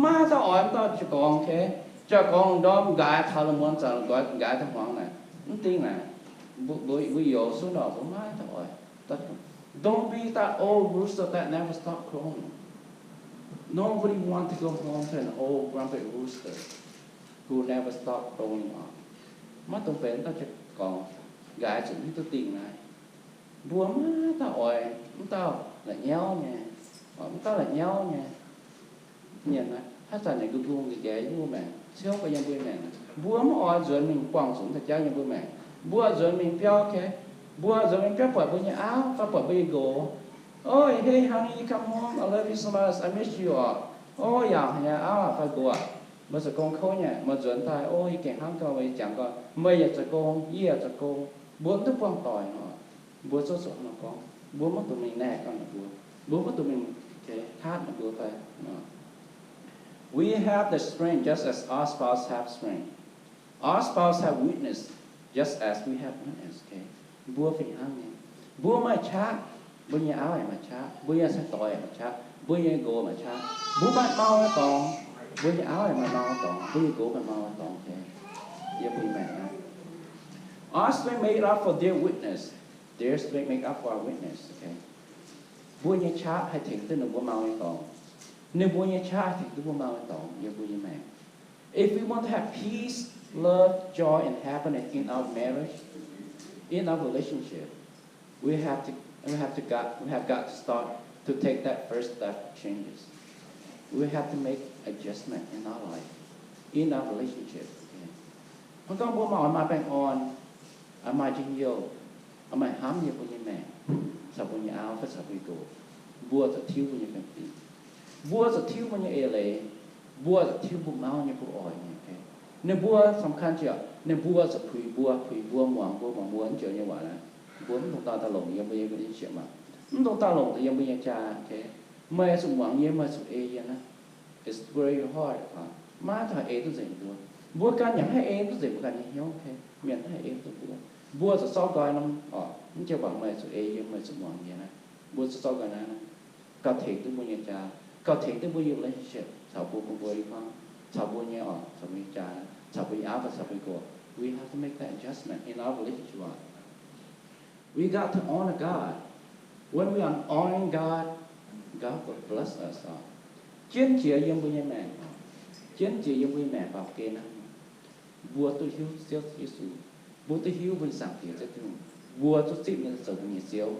Maiv haaix dauh oix, mv dauh jiex gorngv, okay? Jiex gorngv ndorm nqaaix taux lungh muonz zanc, nqaaix taux hmuangx naaic, mv dingh naaic, mbuo youz sunv oc, mbuo maiv haaix dauh oix. Don't be that old rooster that never stop crowing. Nobody want to go home to an old grumpy rooster who never stop crowing oc. Maiv dungx benx dauh jiex gorngv nqaaix zuqc mv duqv dingh naaiv. Mbuo maiv dauh oix mv dauh la'nyauv nyei, mv dauh la'nyauv nyei mienh naaiv. Haaix zanc ninh nqe nqung nqaeqv nqaeqv yiem mbuo maengc, ciouv gau yiem mbuo maengc. Mbuo mv oix nzuonx mingh buangh zuqc daaih jauv yiem mbuo maengc. Mbuo nzuonx mingh biauv, okay? Mbuo nzuonx mingh biauv buatc mbuo nyei auv fai buatc mbuo nyei nqox, oh, hey honey, come home, I love you so much, I miss you oc. Oh, yaac nyei auv fai nqox aac, meih zoux gong kouv nyei, meih nzuonx daaih, oh, yie gengh hnamv gau meih, yie jangx gau, meih yaac zoux gong, yie yaac zoux gong, mbuo mv duqv buangh doic nor. Mbuo zungv zuqc hnangv nor gorngv. Mbuo maiv dungx mingh naaic ganh ninh mbuo. Mbuo maiv dungx mingh Okay, kaatv mbuo fai? No. We have the strength just as our spouse have strength. Our spouse have weakness just as we have weakness. Okay, mbuo fih hnangv nyei. Mbuo maaih qaqv, mbuo nyei auv yaac maaih qaqv, mbuo nyei sai-doix yaac maaih qaqv, mbuo nyei nqox maaih qaqv. Mbuo maaih mau nyei dorngx, mbuo nyei auv yaac maaih mau nyei dorngx, mbuo nyei nqox maaih mau nyei dorngx. Okay, yiem mbuo nyei maengc naaiv. Our strength make up for their weakness. Their strength make up for our weakness. Okay, mbuo nyei qaqv haih tengx duqv ninh mbuo mau nyei dorngx. Ninh mbuo nyei qaqv haih tengx duqv mbuo mau nyei dorngx yiem mbuo nyei maengc. If we want to have peace, love, joy, and happiness in our marriage, in our relationship, we have to, we have to got, we have got to start to take that first step of changes. We have to make adjustment in our life, in our relationship. Okay. Hnangv gorngv mbuo maaih oix maaih baengh orn, maaih njien-youh, maaih hnamv yiem mbuo nyei maengc, caux mbuo nyei auv fai caux mbuo nyei nqox, mbuo zuqc tiuv mbuo nyei fiem-fingx. Mbuo zuqc tiuv mbuo nyei eix leiz. Mbuo zuqc tiuv mbuo mauv nyei, mbuo oix nyei. Okay, ninh mbuo สำคัญ jiex, ninh mbuo zuqc puix mbuo, puix mbuo, muangx mbuo, muangx mbuo, mv joux nyei waac naaiv, mbuo mv dungx daaih daaih longc yiem mbuo nyei siec maah, mv dungx daaih longc daaih yiem mbuo nyei jaa. Okay, meih zuqc muangx yie, meih zuqc ei yie naaiv. It's very hard. Maiv taux ei duqv nzengc mbuo. Mbuo ganh yaac haih ei duqv nzengc mbuo ganh nyei hnyouv. Okay, mienh haih ei duqv mbuo. Mbuo zuqc zorqv nqoi norm, mv joux waac, meih zuqc ei yie, meih zuqc muangx yie naaiv. Mbuo zuqc zorqv nqoi naaiv, gauh tengx duqv mbuo nyei jaa, gauh tengx duqv mbuo nyei relationship caux mbuo, mbuo, mbuo nyei hmuangv, caux mbuo nyei, orqc, caux mbuo nyei jaa, caux mbuo nyei auv fai caux mbuo nqox. We have to make that adjustment in our relationship. We got to honor God. When we are honoring God, God will bless us. Jienv jiex yiem mbuo nyei maengc, jienv jiex yiem mbuo nyei maengc baamh gen naaiv, mbuo duqv hiuv Ziouv Yesu. Mbuo duqv hiuv mbuo nyei Zaangc Diex Ziouv Tin-Hungh. Mbuo duqv zipv ninh zoux mbuo nyei Ziouv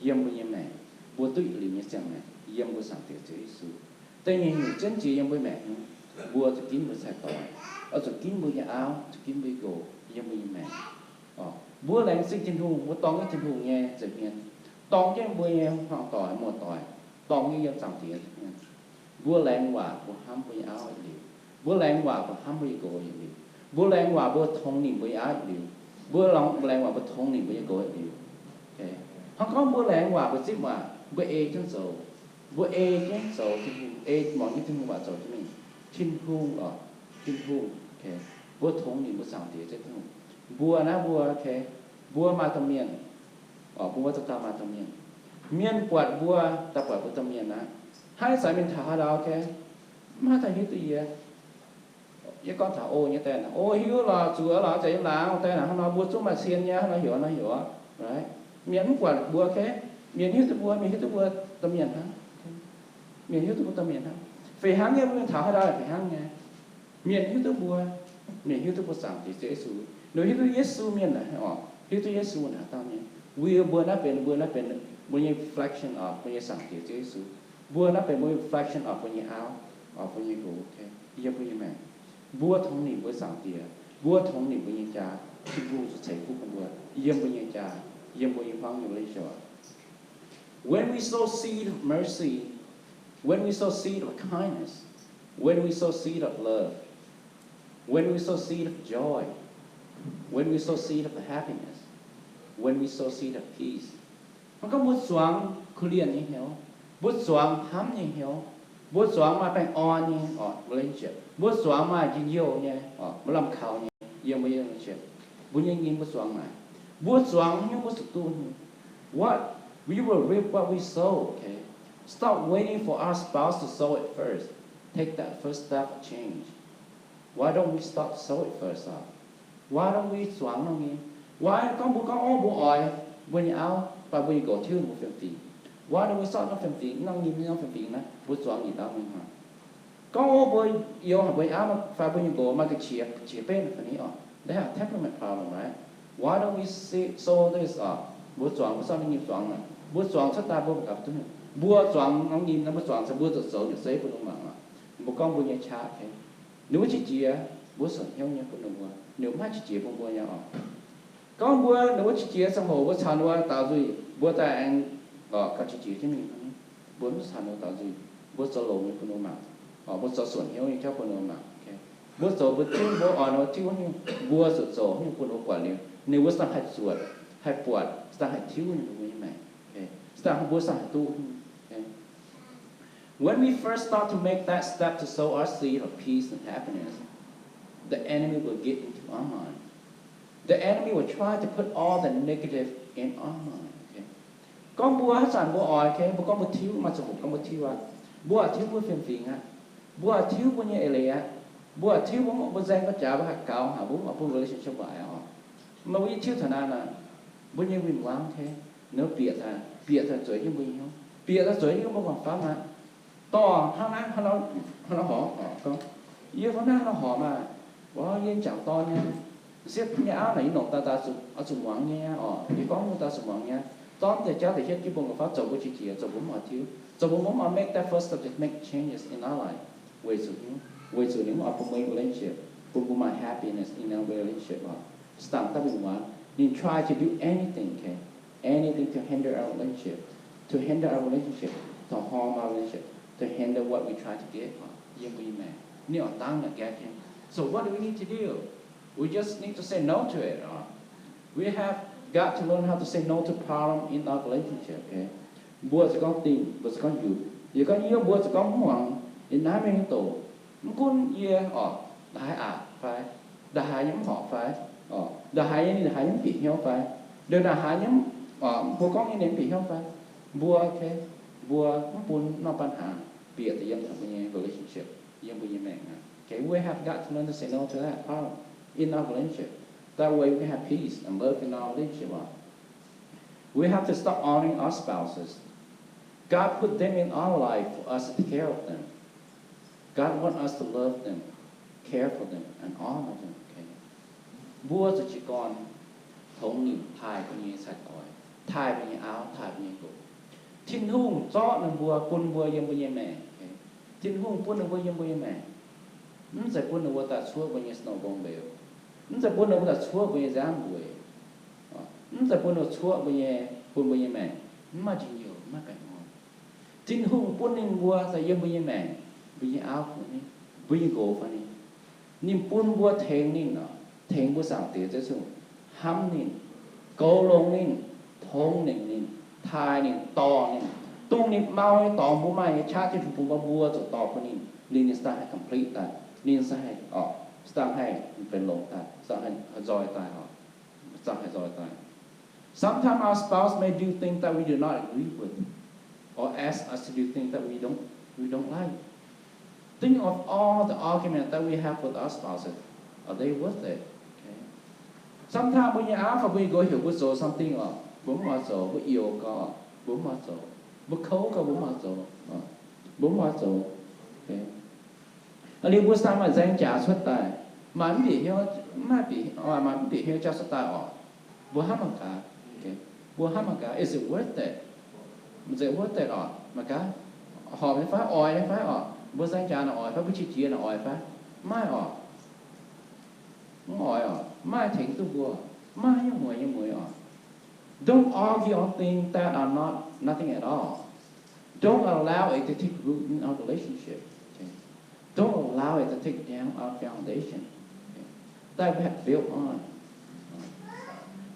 yiem mbuo nyei maengc. Mbuo duqv yietc liuz nyei ziangh maengc yiem mbuo Zaangc Diex Ziouv Yesu. Da'nyeic nyungc, jienv jiex yiem mbuo maengc, mbuo zuqc ginv mbuo sai-doix, oix zuqc ginv mbuo nyei auv, zuqc ginv mbuo nqox yiem mbuo nyei maengc. Mbuo laengz zingh Tin-Hungh, mbuo dorng jienv Tin-Hungh nyei nza'hmien, dorng jienv mbuo nyei hmuangv-doic, muoz-doic, dorng jienv yiem Zaangc Diex nza'hmien. Mbuo laengz waac mbuo hnamv mbuo nyei auv yietc liuz. Mbuo laengz waac mbuo hnamv mbuo nyei nqox yietc liuz. Mbuo laengz waac mbuo tongx nimc mbuo nyei auv yietc liuz. Mbuo laengz waac mbuo tongx nimc mbuo nyei nqox yietc liuz. Hnangv gorngv mbuo laengz waac mbuo zipv waac, mbuo ei jienv zoux, mbuo ei jienv zoux Tin-Hungh, ei muangx jienv Tin-Hungh waac zoux jienv mingh, Tin-Hungh, orqc, Tin-Hungh, mbuo tongx nimc mbuo Zaangc Diex Ziouv Tin-Hungh. Mbuo naaiv mbuo, mbuo maaih domh mienh, orqc, mbuo dauh dauh maaih domh mienh. Mienh buatc mbuo daaih buatc mbuo domh mienh aqv. Hnangv ih zanc mienh taux haaix ndau, mv haih daaih hiuv duqv yie. Yie gorngv taux O nyei die naaic, O hiuv lorqc, zuqc lorqc, za'gengh laangz die naaic, hnangv nor mbuo zungv maaih cien nyei, hnangv nor heuc, hnangv nor heuc. Mienh mv buatc mbuo, mienh hiuv duqv mbuo, mienh hiuv duqv mbuo domh mienh hnangv. Mienh hiuv duqv mbuo domh mienh hnangv. Fih hnangv nyei, mbuo mienh taux haaix ndau fih hnangv nyei. Mienh hiuv duqv mbuo, mienh hiuv duqv mbuo Zaangc Diex Ziouv Yesu. Ninh hiuv duqv Yesu mienh naaic, orqc, hiuv duqv Yesu naaic dauh nyei. Weic mbuo naaiv benx, mbuo naaiv benx mbuo nyei reflection of mbuo nyei Zaangc Diex Ziouv Yesu. Mbuo naaiv benx mbuo nyei reflection of mbuo nyei auv, orqc, mbuo nyei nqox, yiem mbuo nyei maengc. Mbuo tongx nimc mbuo Zaangc Diex, mbuo tongx nimc mbuo nyei jaa, Tin-Hungh zuqc ceix fuqv bun mbuo yiem mbuo nyei jaa, yiem mbuo nyei hmuangv nyei leiz-louc. When we sow seed of mercy, when we sow seed of kindness, when we sow seed of love, when we sow seed of joy, when we sow seed of happiness, when we sow seed of peace, hnangv gorngv mbuo zuangx korv-lienh nyei hnyouv, mbuo zuangx hnamv nyei hnyouv, mbuo zuangx maaih baengh orn nyei, orqc, relationship, mbuo zuangx maaih njien-youh nyei, orqc, maaih lamh kaux nyei, yiem mbuo nyei relationship, mbuo nyei nyim mbuo zuangx naaic, mbuo zuangx nyei mbuo zuqc duqv nyei. What, we will reap what we sow. Okay, stop waiting for our spouse to sow it first. Take that first step of change. Why don't we start sow it first? Why don't we zuangx norm nyim? Why gorngv mbuo gorngv, orqc, mbuo oix mbuo nyei auv fai mbuo nyei nqox tiuv mbuo fiem-fingx? Why don't we start norm fiem-fingx, norm nyim, norm fiem-fingx naaiv mbuo zuangx yietc dauh mingh hnangv? Gorngv, orqc, mbuo youz haic mbuo nyei auv fai mbuo nyei nqox maaih ga'qiex, ga'qiex betv fai ni, orqc, they have temperament problem, right? Why don't we sow this, orqc, mbuo zuangx, mbuo zorqv norm nyim zuangx naaic, mbuo zuangx cuotv daaih mbuo gapv duqv, mbuo zuangx norm nyim naaiv, mbuo zuangx caux mbuo zoux zoux nyei seix bun ninh mangc, orqc. Mbuo gorngv mbuo nyei qaqv, ninh wuov qiex jiez, mbuo suonc hnyouv nyei bun ninh mbuo, ninh mv haih qiex jiez bun mbuo nyei, orqc. Gorngv mbuo, ninh wuov qiex jiez ziangh hoc mbuo caux ninh mbuo daaux nzuih, mbuo daaih aengx, orqc, gauh qiex jiez jienv mingh hnangv. Mbuo mv caux ninh mbuo daaux nzuih, mbuo zoux longx nyei bun ninh mbuo mangc, orqc, mbuo zoux suonc hnyouv nyei jauv bun ninh mbuo mangc. Okay, mbuo zoux mbuo tiuv, mbuo oix ninh mbuo tiuv nyei, mbuo zuqc zoux nyei bun ninh mbuo buatc liuz, ninh mbuo se dangh haih zuotc, haih buatc, se dangh haih tiuv nyei mbuo nyei maengc. Okay, se dangh mbuo se dangh haih duqv. Okay. When we first start to make that step to sow our seed of peace and happiness, the enemy will get into our mind. The enemy will try to put all the negative in our mind. Okay? Gorngv mbuo haaix zanc mbuo oix, okay, mbuo gorngv mbuo tiuv, maaih ziangh hoc gorngv mbuo tiuv aqv. Mbuo tiuv mbuo fiem-fingx aqv. Mbuo tiuv mbuo nyei eix leiz aqv. Mbuo tiuv mbuo, mbuo nzaeng gauh jaax mbuo haih gaux haic, mbuo mv bun relationship waaic oc. Mv baac mbuo nyei tiuv taux naaiv naaic, mbuo nyei win-wangv, okay, ninh bieqc daaih, bieqc daaih zueiz jienv mbuo nyei hnyouv, bieqc daaih zueiz jienv mbuo guangc famv aqv. Dorh hnangv naaiv, hnangv nor horpc oc, gorngv, yie hnangv naaiv nor horpc maah, yie jangc dorn nyei, sieqv nyei auv naaic yie longc daaih, daaih zuqc, oix zuqc muangx nyei oc. Yie gorngv mbuo daaih zuqc muangx nyei. Dorn deix jauv deix hietv jienv mbuo guangc famv, zoux mbuo qiex jiez, zoux mbuo mv oix tiuv, zoux mbuo mv oix make that first step to make changes in our life. Weic zuqc, weic zuqc ninh mv oix bun mbuo nyei relationship, bun mbuo maaih happiness in our relationship oc. Dangh daaih mingh muangx, ninh try to do anything, okay? Anything to hinder our relationship, to hinder our relationship, to harm our relationship, to hinder what we try to get, uh, yiem mbuo nyei maengc. Ninh oix dangv naaic gaengh. So what do we need to do? We just need to say no to it, uh. We have got to learn how to say no to problem in our relationship, okay? Mbuo zuqc gorngv dingh, mbuo zuqc gorngv njuqc. Yie gorngv yie, mbuo zuqc gorngv mv muangx, yie naaiv mingh doqc. Mv gunv yie, oc, ndaaih haaix aqc fai, ndaaih haaix nyei mv horpc fai, oc, ndaaih haaix nyei, ninh ndaaih haaix nyei mv bieqc hnyouv fai, ndaaih haaix nyei, oc, mbuo gorngv nyei ninh mv bieqc hnyouv fai, mbuo, okay, mbuo mv bun norm ปัญหา bieqc daaih yiem taux mbuo nyei relationship, yiem mbuo nyei maengc aqv. Okay, we have got to learn to say no to that problem in our relationship. That way we can have peace and love in our relationship. We have to stop honoring our spouses. God put them in our life for us to take care of them. God want us to love them, care for them, and honor them. Okay? Mbuo zuqc jiez gorn tongx nimc taaih mbuo nyei sai-doic, taaih mbuo nyei auv, taaih mbuo nyei nqox. Tin-Hungh zorqv ninh mbuo, bun mbuo yiem mbuo nyei maengc. Okay? Tin-Hungh bun ninh mbuo yiem mbuo nyei maengc. Mv zeiz bun ninh mbuo daaih cuoqv mbuo nyei snow mbong mbeux. Mv zeiz bun ninh mbuo daaih cuoqv mbuo nyei nziaamv mbueix. Mv zeiz bun ninh mbuo cuoqv mbuo nyei, bun mbuo nyei maengc mv maaih njien-youh, mv maaih baengh orn. Tin-Hungh bun ninh mbuo daaih yiem mbuo nyei maengc, mbuo nyei auv fai ni, mbuo nyei nqox fai ni. Ninh bun mbuo tengx ninh, tengx mbuo Zaangc Diex Ziouv Tin-Hungh, hnamv ninh, goux longx ninh, tongx nimc ninh, taaih ninh, dorh ninh, dongh ninh mau nyei dorngx mbuo maaih nyei qaqv Tin-Hungh bun mbuo, mbuo zuqc dorh bun ninh, ninh, ninh se dangh haih complete daaih, ninh se dangh haih, oc, se dangh haih benx longx daaih, se dangh haih nzoih daaih, oc, se dangh haih nzoih daaih. Sometimes our spouse may do things that we do not agree with, or ask us to do things that we don't, we don't like. Think of all the argument that we have with our spouses. Are they worth it? Okay. Sometimes mbuo nyei auv fai mbuo nyei nqox heuc mbuo zoux something oc, mbuo mv oix zoux, mbuo youz gau, mbuo mv oix zoux, mbuo kouv gau, mbuo mv oix zoux, mbuo mv oix zoux. Okay. Liuz mbuo se daaih maaih nzaeng jaax cuotv daaih, maaih mv bieqc hnyouv, maaih bieqc, maaih mv bieqc hnyouv jauv cuotv daaih oc. Mbuo hnamv mangc gaax. Okay. Mbuo hnamv mangc gaax, is it worth it? Is it worth it oc? Mangc gaax, horpc nyei fai, oix nyei fai oc? Mbuo nzaeng jaax naaic oix fai? Mbuo qiex jiez naaic oix fai? Mv maaih oc. Mv oix oc. Mv maaih tengx duqv mbuo. Mv maaih nyei mueiz nyei mueiz oc. Don't argue on things that are not nothing at all. Don't allow it to take root in our relationship. Okay? Don't allow it to take down our foundation, okay, that we have built on.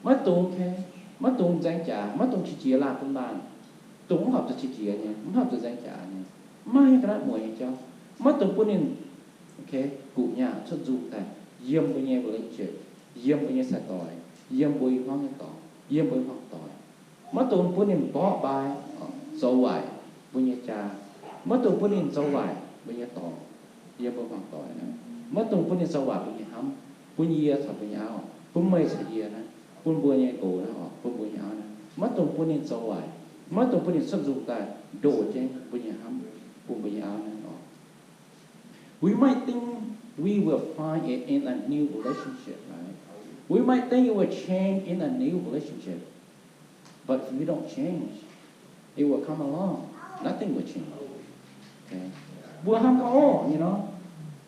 Maiv dungx, okay, maiv dungx nzaeng jaax, maiv dungx qiex jiez laanh bun laanh. Dongh mv horpc zuqc qiex jiez nyei, mv horpc zuqc nzaeng jaax nyei. Maiv ga'naaiv mueiz nyei jauv. Maiv dungx bun ninh, okay, guqc nyaah cuotv nzung daaih yiem mbuo nyei relationship, yiem mbuo nyei sai-doic, yiem mbuo i hmuangv nyei dorngx, yiem mbuo i hmuangv doic. Maiv dungx bun ninh mborqv mbai, zoux waaic mbuo nyei jaa. Maiv dungx bun ninh zoux waaic mbuo nyei dorngx, yiem mbuo hmuangv doic naaiv. Maiv dungx bun ninh zoux waaic mbuo nyei hnamv, bun yie caux mbuo nyei auv, bun meih caux yie naaiv, bun mbuo nyei nqox naaiv oc, bun mbuo nyei auv naaiv. Maiv dungx bun ninh zoux waaic. Maiv dungx bun ninh cuotv nzung daaih ndoh jienv mbuo nyei hnamv bun mbuo nyei auv naaiv oc. We might think we will find it in a new relationship, right? We might think it will change in a new relationship. But if we don't change, it will come along. Nothing will change. Okay? Mbuo hnamv gorngv, oh, you know,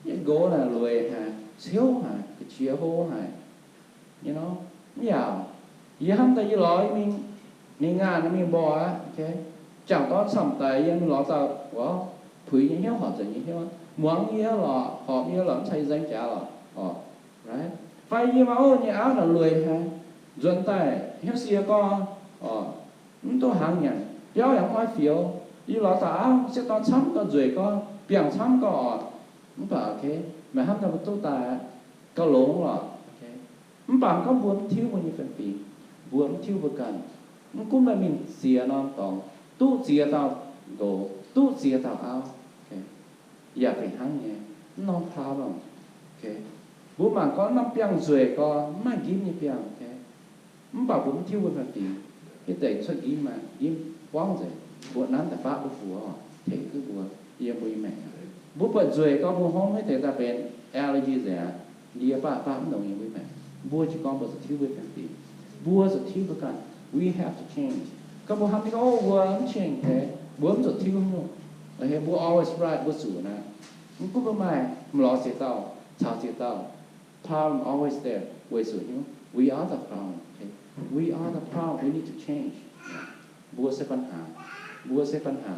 yie nqox naaic lueic haic, ciouv haic, ga'qiex hlo haic, you know, mv yaac, yie hnamv daaih yie lorz mingh, mingh ngaanh mingh mborqv aqv, okay? Jangc dorn camv daic yie mingh lorz dauh, well, puix nyei hnyouv, horpc nzengc nyei hnyouv, muangx yie lorqc, horpc yie lorqc, mv caux yie nzaeng jaax lorqc, oc, right? Fai yie maaih, oh, nyei auv naaic lueic haic, nzuonx daaih hnyouv sie gorngv, oc, mv duqv hnaangx nyanc, biauv yaac mv oix fioux, Yie lorz taux auv, sieqv dorn camv gau, nzueic gau, biangh camv gau oc. Mv baac meih hnamv daaih mbuo duqv daaih aqv, gauh longx lorqc. Mv baac gorngv mbuo mv tiuv mbuo nyei fiem-fingx, mbuo mv tiuv mbuo ganh, mv gunv meih mingh ziex norm dorngx, duqv ziex dauh nqox, duqv ziex dauh auv, yaac fih hnangv nyei, mv norm problem. Mbuo mangc gorngv norm biangh nzueic gau, mv maaih njimv nyei biangh. Mv baac mbuo mv tiuv mbuo fiem-fingx, hitv deix cuotv njimv, njimv buangv nzengc, mbuo nanv daaih baqv mbuo fuox, tengx duqv mbuo, yiem mbuo nyei maengc. Mbuo buatc nzueic gorngv mbuo hngongx hitv deix daaih benx allergy nzengc aqv, ndie baav baav mv longx yiem mbuo nyei maengc. Mbuo jiez gorn mbuo zuqc tiuv mbuo fiem-fingx, mbuo zuqc tiuv mbuo ganh. We have to change. Gorngv mbuo hnamv nyei gorngv, o, mbuo mv change, mbuo mv zuqc tiuv nyungc, mbuo always right, mbuo zuqc naaic. Mv gunv mbuo maaih lorz ziex dauh caux ziex dauh, problem always there, weic zuqc hnyouv we are the problem. We are the problem, we need to change. Mbuo se ปัญหา, mbuo se ปัญหา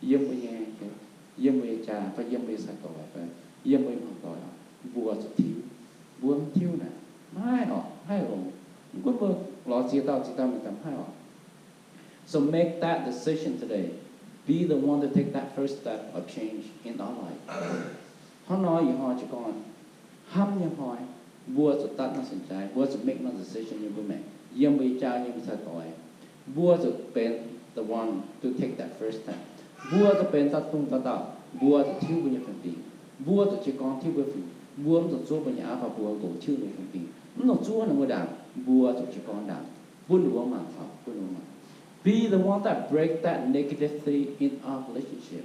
yiem mbuo nyei, yiem mbuo nyei jaa fai yiem mbuo nyei sai-doic fai yiem mbuo nyei hmuangv-doic, mbuo zuqc tiuv. Mbuo mv tiuv naaic, maiv oc, maiv longx. Mv gunv mbuo lorz ziex dauh ziex dauh mingh daaih maiv oc. So make that decision today. Be the one to take that first step of change in our life. Hnangv nor ih hnoi jiez gorn hnamv nyei hnoi, mbuo zuqc ตัดสินใจ, mbuo zuqc make หนึ่ง decision yiem mbuo maengc, yiem mbuo nyei jaa, yiem mbuo sai-doic. Mbuo zuqc benx the one to take that first step. Mbuo zuqc benx dauh dungz dauh dauh, mbuo zuqc tiuv mbuo nyei fiem-fingx. Mbuo zuqc jiez gorn tiuv mbuo fingx. Mbuo mv zuqc zuov mbuo nyei auv fai mbuo nqox tiuv ninh fingx. Mv dungx zuov ninh mbuo ndaangc, mbuo zuqc jiez gorn ndaangc. Bun ninh mbuo mangc, bun ninh mbuo mangc. Be the one that break that negativity in our relationship.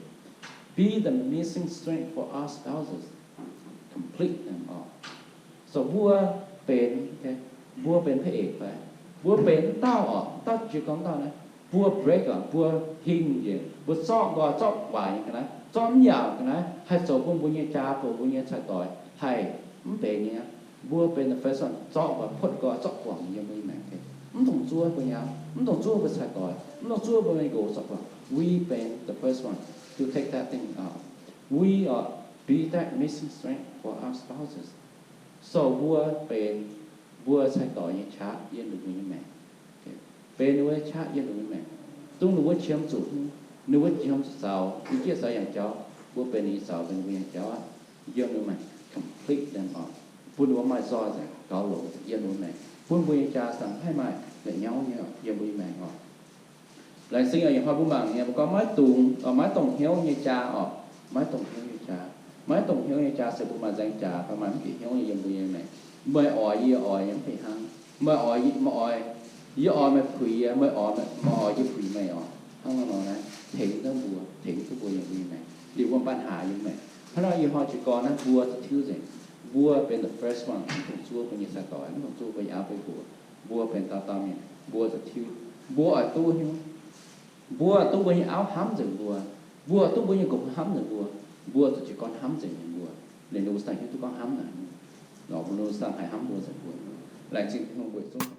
Be the missing strength for our spouses. Complete them all. So mbuo benx, mbuo benx พระเอก fai? Mbuo benx dauh oc, dauh jiez gorn dauh naaiv. Mbuo break oc, mbuo hingh njiec, mbuo zorqv nqoi, zorqv waaic nyei ga'naaiv, zorqv mv yaauc ga'naaiv, haih zoux bun mbuo nyei jaa, bun mbuo nyei sai-doic haih mv benx nyei. Mbuo benx the first one zorqv nqoi, puotv nqoi, zorqv guangc yiem mbuo nyei maengc. Mv dungx zuov mbuo nyei auv, mv dungx zuov mbuo sai-doic, mv dungx zuov mbuo nyei nqox zorqv guangc. We benx the first one to take that thing out. We are be that missing strength for our spouses. So mbuo benx mbuo sai-doic nyei qaqv yiem ninh mbuo nyei maengc. Benx ninh mbuo nyei qaqv yiem ninh mbuo nyei maengc. Dongh ninh mbuo qiemx zuqc, ninh mbuo qiemx zuqc zaux, ninh jieqv zaux yangh jauv, mbuo benx ninh nyei zaux, benx ninh mbuo nyei jauv aqv. Yiem ninh mbuo maengc, complete them all. Bun ninh mbuo maaih nzoih nzengc, gaux longx yiem ninh mbuo maengc. Bun mbuo nyei jaa ziangh haih maaih la'nyauv nyei yiem mbuo nyei maengc oc. Laengz zingh oc, ih hnoi mbuo mangc nyei, mbuo gorngv maiv dungx, maiv dongh hnyouv nyei jaa oc. Maiv dongh hnyouv nyei jaa. Maiv dongh hnyouv nyei jaa se mbuo maaih nzaeng jaax fai maaih mv bieqc hnyouv nyei yiem mbuo nyei maengc. Meih oix yie oix nyei mv fih hnangv. Meih oix, meih oix yie oix meih puix yie, meih oix, meih oix yie puix meih oc. Hnangv nor naaiv tengx duqv mbuo, tengx duqv mbuo yiem mbuo nyei maengc, liuz mbuo ปัญหา yiem maengc. Hnangv nor ih hnoi jiez gorn naaiv mbuo zuqc tiuv nzengc. Mbuo benx the first one, mv dungx zuov mbuo nyei sai-doic, mv dungx zuov mbuo nyei auv fai nqox. Mbuo benx dauh dauh mienh, mbuo zuqc tiuv. Mbuo oix duqv hnyouv. Mbuo duqv mbuo nyei auv hnamv nzengc mbuo. Mbuo duqv mbuo nyei nqox hnamv nzengc mbuo. Mbuo zuqc jiez gorn hnamv nzengc ninh mbuo. Ninh mbuo saah hiuv duqv gorngv hnamv naaic, nor mbuo saah haih hnamv mbuo nzengc mbuo. Laengz zingh Tin-Hungh mbuo zungv.